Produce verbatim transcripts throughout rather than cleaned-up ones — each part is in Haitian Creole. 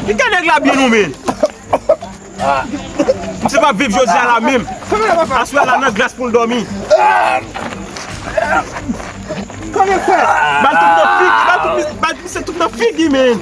Gade nèg la byen non, men. Misye p ap viv jodi a la menm. Aswè a la nan glas pou l dòmi. Kòman frè? Bal tout nan figi, bal tout, bal misye tout nan figi, men.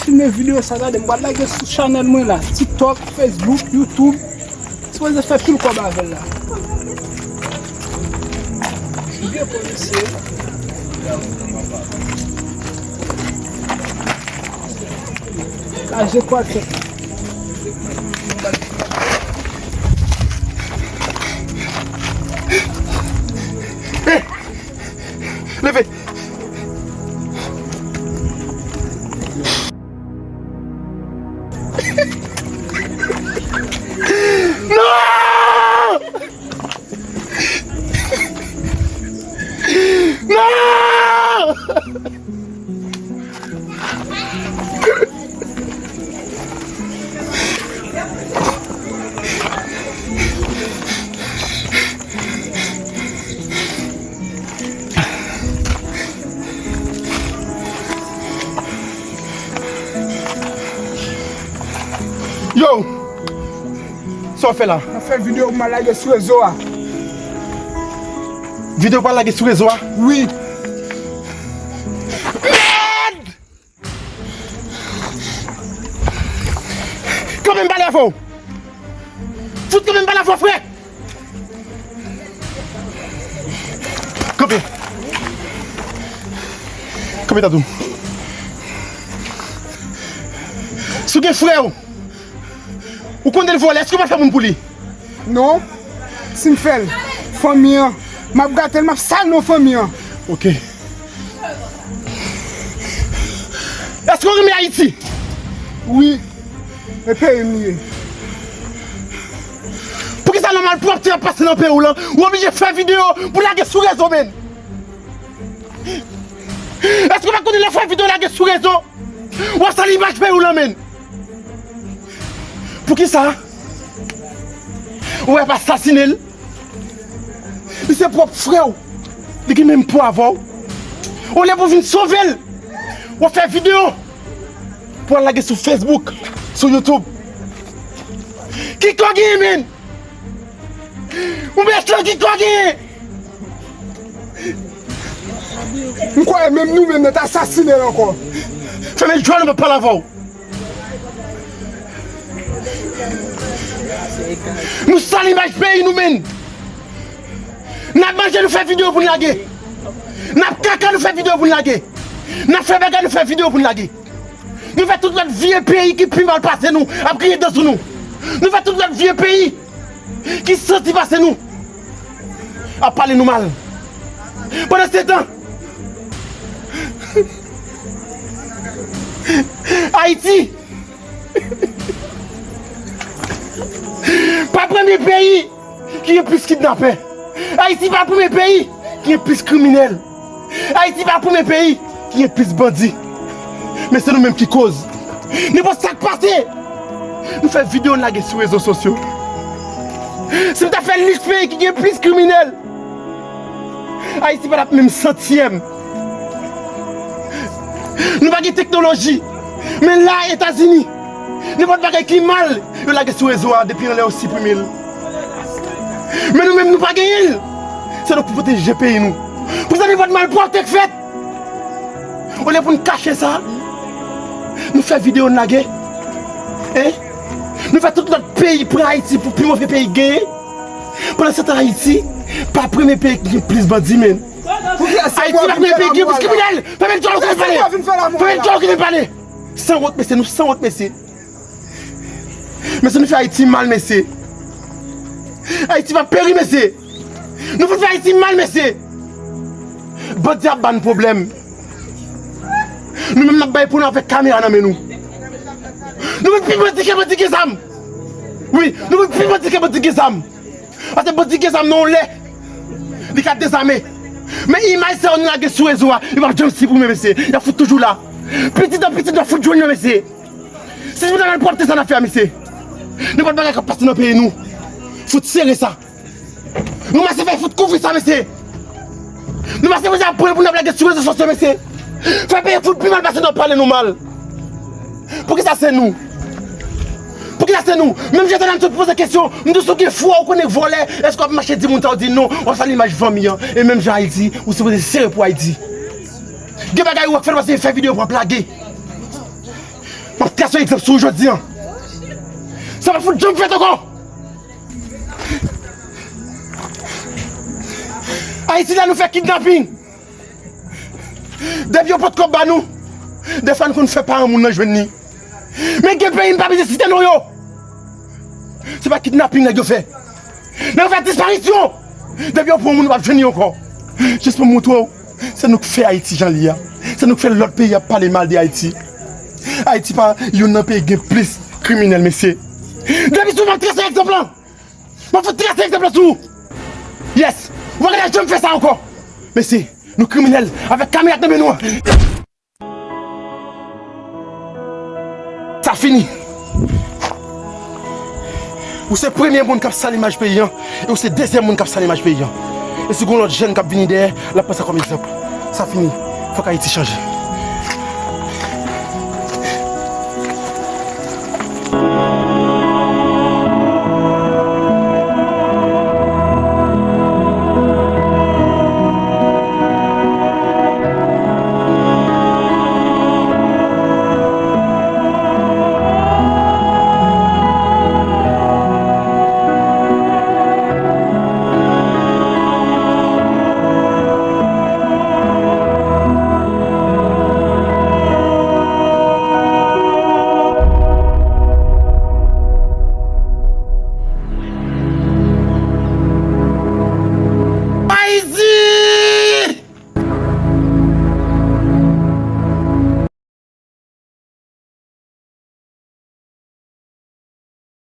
Filme videyo sa, tande, m pral lage sou chanèl mwen la, TikTok, Facebook, YouTube. Sipoze fè pil kòb avè l la. Byen polisye. Kaje kwa tèt. Hey! Leve! Non! Non! Yo! Sa w fè la? Mwen fè videyo pou mwen lage sou rezo a. Videyo pou w lage sou rezo a? Wi. Mèd! Kanpe m pale avè w. Fout kanpe m pale avè w, frè. Kanpe. Kanpe, Tatou. Si w gen frè w, ou konnen l vòlè, èske w pa fè moun pou li? Non. Si m fè l, fanmi an, m ap gate l, m ap sal non fanmi an. Ok. Èske w renmen Ayiti? Wi. E peyi m li ye. Poukisa lè malpwòpte ap pase nan peyi w lan, ou oblije fè videyo pou lage sou rezo, menn? Èske w pa konnen lè w fè videyo lage sou rezo, w ap sal imaj peyi w lan, menn? Poukisa? Ou wè ap asasinen l. Li se pwòp frè w. Li gen menm po avè w. Olye pou w vin sove l, w ap fè videyo pou w al lage sou Facebook, sou YouTube. Ki kò w genyen, menn? Ou mechan, ki kò w genyen? M kwè menm nou menm nou t asasinen l ankò. Fèmen djòl ou, m ap pale avè w. Nou sal imaj peyi nou, menn. N ap manje, nou fè videyo pou n lage. N ap kaka, nou fè videyo pou n lage. N ap fè bagay, nou fè videyo pou n lage. Nou fè tout lòt vye peyi ki pi mal pase nou ap griyen dan sou nou. Nou fè tout lòt vye peyi ki santi pase nou ap pale nou mal. Pandan se tan, Ayiti pa premye peyi ki gen plis kidnapè. Ayiti pa premye peyi ki gen plis kriminèl. Ayiti pa premye peyi ki gen plis bandi. Men se nou menm ki koz. Nenpòt sa k pase, nou fè videyo, n lage sou rezo sosyo. Si m ta fè lis peyi ki gen plis kriminèl, Ayiti pa t ap menm santyèm. Nou pa gen teknoloji. Men la, Etazini, nenpòt bagay ki mal, yo lage sou rezo a, depi anlè yo siprime l. Men nou menm, nou pa genyen l. Se nou k pou pwoteje peyi nou. Poukisa nenpòt malpwòpte k fèt, olye pou n kache sa, nou fè videyo, n lage. Hein? Nou fè tout lòt peyi pran Ayiti pou pi move peyi k genyen. Pandan se tan, Ayiti pa premye peyi ki gen plis bandi, menn. Ayiti pa premye peyi ki gen plis kriminèl. Fèmen djòl ou, kite m pale. Fèmen djòl ou, kite m pale. Sanwont, mesye, nou sanwont, mesye. Mesye, nou fè Ayiti mal, mesye. Ayiti p ap peri, mesye. Nou fout fè Ayiti mal, mesye. Bandi ap ba n pwoblèm. Nou menm n ap bay pou nou avèk kamera nan men nou. Nou fout pi bandi ke bandi gen zam. Wi, nou fout pi bandi ke bandi gen zam. Paske bandi gen zam nan yon lè, li ka dezame. Men imaj sa yo nou lage sou rezo a, yo p ap janm siprimen, mesye. Y ap fout toujou la. Pitit an pitit, y ap fout jwenn yo, mesye. Si nou ta nan pwòpte sa n ap fè a, mesye. Nenpòt bagay k ap pase nan peyi nou, fout sere sa. Nou mase fè fout kouvri sa, mesye. Nou mase fè sa pran pou n ap lage sou rezo sosyo, mesye. Fè peyi fout pi mal pase n ap pale nou mal. Poukisa se nou? Poukisa se nou? Menm jan tande m sot poze kesyon, m di si w gen fwa ou konnen vòlè, èske w ap mache di moun sa w di non, w ap sal imaj fanmi an? E menm jan Ayiti, ou sipoze sere pou Ayiti. Gen bagay ou fè, pase fè videyo pou w ap lage. M ap trase yon egzanp sou ou jodi an. Sa p ap fout janm fèt ankò. Ayiti la nou fè kidnaping. Depi yo pot kòb ba nou, defwa nou konn fè paran moun nan jwenn li. Men gen peyi m pa bezwen site non yo. Se pa kidnaping nèg yo fè. Nèg yo fè disparisyon. Depi yo pran moun, yo p ap jwenn li ankò. Jis pou m montre w, se nou k fè Ayiti jan l ye a. Se nou k fè lòt peyi ap pale mal de Ayiti. Ayiti pa youn nan peyi k gen plis kriminèl, mesye. Depi sou m ap trase egzanp lan. M ap fout trase egzanp lan sou ou. Yes. Ou pa gentan janm fè sa ankò. Mesye, nou kriminèl avèk kamera k nan men nou an. Sa fini. Ou se premye moun k ap sal imaj peyi an, e ou se dezyèm moun k ap sal imaj peyi an. E si gon lòt jèn k ap vini dèyè, l ap pran sa kòm egzanp. Sa fini. Fòk Ayiti chanje.